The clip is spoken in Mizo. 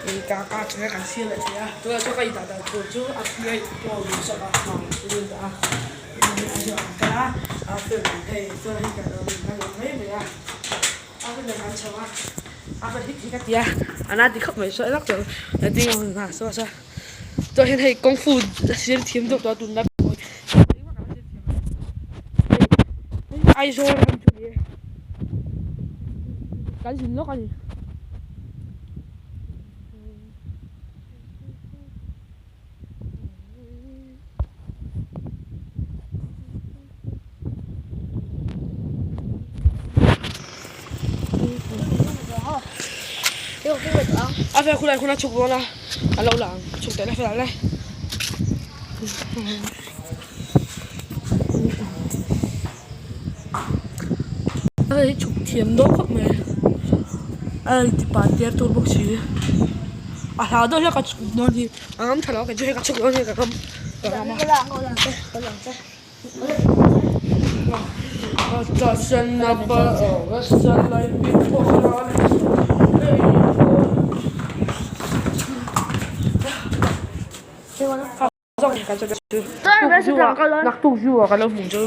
Ka ka kan siam leh thei a tunah chuan ka indah dan tur chu a plate pawh min zawk a a a an kal a a fel ang hei chuan hei kan lo in kan mai mai a a fel ang an chho a a fel hik hik a ti a a na ti khawp mai sawi lak tawh a ding a saw saw chuan hian hei kung fu a siam thiam deuh tawh a tunlai Aizawl ram chu ni e kan zin lawk a ni. A vel khulai khuna chhuk dawn a a lo lang chhuk teh na fel ang le. A hei chhuk thiam dawn khawp mai a inti pa tir tur bawk si a hlau deuh hlek a chhuk dawn hi a ngam tha lo a kei chu hei ka chhuk dawn hi ka ngam ka ngam a. Naktuk zu ah ka lo hmuh chu.